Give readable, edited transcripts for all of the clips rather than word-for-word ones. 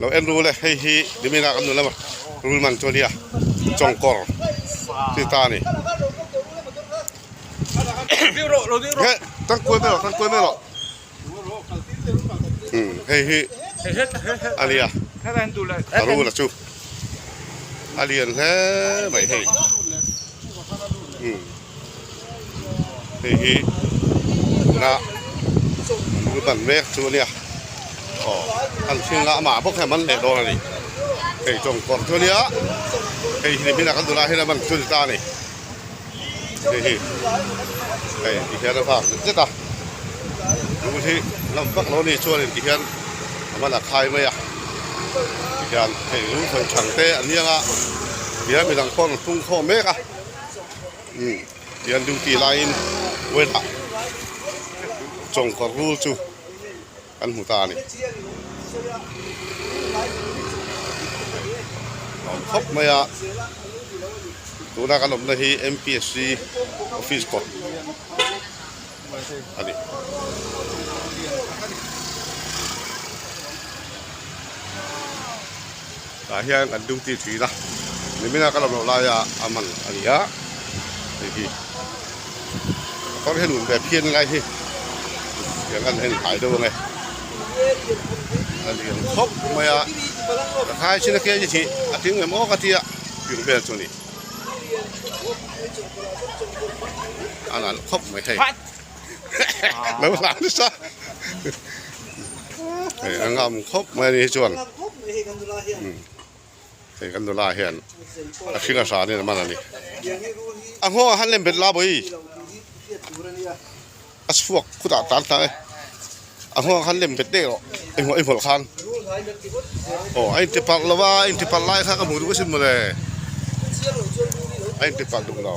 Lo en rul e, hei hi nimina kan nu lama rul man chu a nia, chawngkawr chi ta a ni. He tang kuai mai rawh, tang kuai mai rawh. Umm hei hi a nia, a rul a chu a lian hle mai hei. Umm hei hi tuna rul man mek chu a nia aw an thil a amah bawk hian a man leh dawn a ni hei chawngkawr chu a nia hei hi nimin ah kan tunah hian a man chu a ni ta a ni hei hi hei ti hian a vak zet zet a rul hi lam vak lo a ni chuanin ti hian a man a khai mai a ti hian hei rul sawi thang te an nia nga ti hian midang pawh an pung khawm mek a. Umm tian duty laiin welah chawngkawr rul chu kan hmu ta a ni. Awm khawp mai a, tuna kan awmna hi MPSC office kawt a ni. Tah hian kan duty thin a, nimina ka lo loh laia a man a ni a, hei hi a kawr hian un ve phian lai hi tiang an en hai deuh ange a lian khawp mai a, ka khai chin a kg hi a tling em aw ka tia piung vel chu a ni a nalh khawp mai hei lo hlan nasa. Hei a ngam khawp mai a ni hi chuan hei kan nula hian a hring a hranin a man a ni a nghawng ah khan lem bet la bawi a chhuak khutah tan ta e a nghawng ah khan lem bet daih rawh i hmuh i hmawlh khan aw a inti palh lo a a inti palh lai kha ka hmuh duh asin mawle a inti palh duh lo.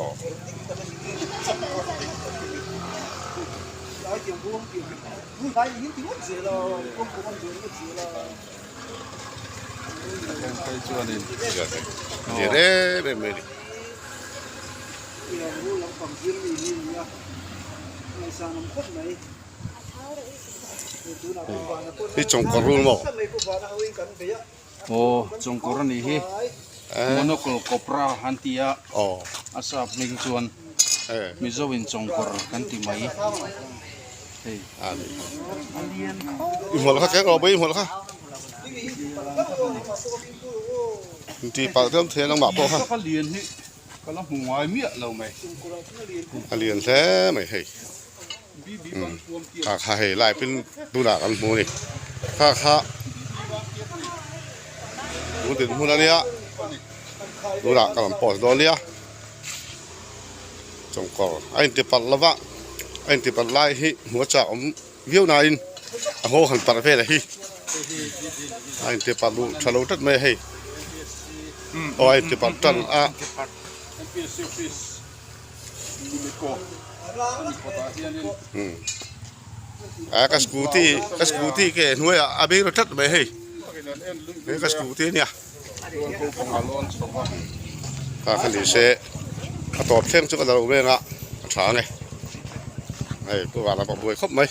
Lian em em mai a ni. Hi chawngkawr rul maw? Aw chawngkawr a nih hi monocle cobra an ti a a sap hming chuan Mizo in chawngkawr kan ti mai hei. I hmawlh kha keng rawh bawi i hmawlh kha ti palh tlem thei a nangmah pawh kha. Ka lian hi ka la hmu ngai miah lo mai. A lian hle mai hei. Kha kha hei lai pin tunah kan hmu a ni kha kha tun din hmun a nia tunah ka rawn post dawn nia chawngkawr a inti palh lo va a inti palh lai hi hmuh a chak awm viau nain a haw han parh vel a hi a inti palh duh tha lo tlat mai a hei aw a inti palh tan a. A ka scooty ka scooty ke hnuaiah a beng ru tlat mai hei hei ka scooty ania kha kha ni se a tawp thleng chu ka la lo veng a a tha ang e hei pu vana pawh buai khawp mai.